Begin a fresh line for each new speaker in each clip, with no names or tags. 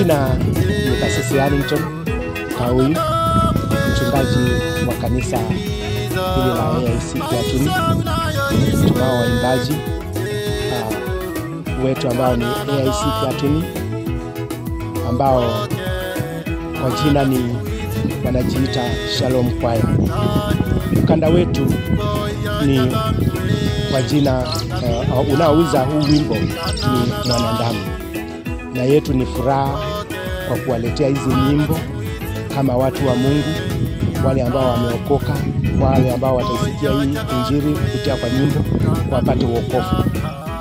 Majina ni Kasisi Harrington Kauyu, mchungaji wa kanisa hili la AIC Kiatuni. Tunao waimbaji wetu ambao ni AIC Kiatuni, ambao kwa jina ni wanajiita Shalom Choir. Mkanda wetu ni kwa jina unaouza huu wimbo ni Mwanadamu, na yetu ni furaha kwa kuwaletea hizi nyimbo kama watu wa Mungu, wale ambao wameokoka, wale ambao wataisikia hii injili kupitia kwa nyimbo wapate wokovu.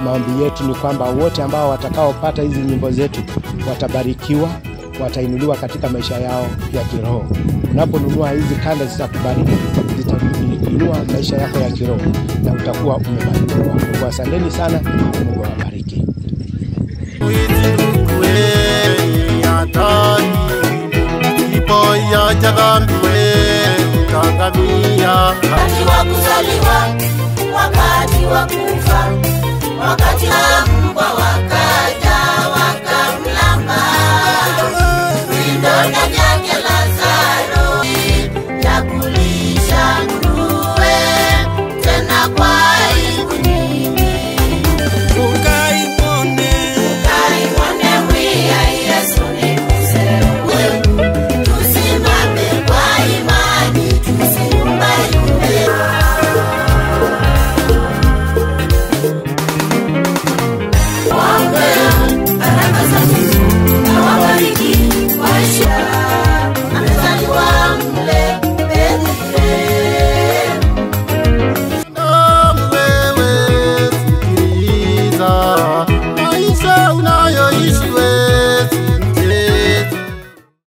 Maombi yetu ni kwamba wote ambao watakaopata hizi nyimbo zetu watabarikiwa, watainuliwa katika maisha yao ya kiroho. Unaponunua hizi kanda zitakubariki, zitainua maisha yako ya kiroho na utakuwa umebarikiwa. Kwa asanteni sana, Mungu awabariki.
Wakati wa kuzaliwa, wakati wa kufa, wakati wa mbwa wakaja wakamlamba. Vidonda vyake Lazaro ya kulisha nguruwe, tena kwa aibu nyingi. Ukaimwone mwia Yesu ni msewe. Tusimame kwa imani, tusiyumbayumbe. Baraka za Mungu awabariki maisha. Amezaliwa mle Bethlehem.
Wewe sikiliza.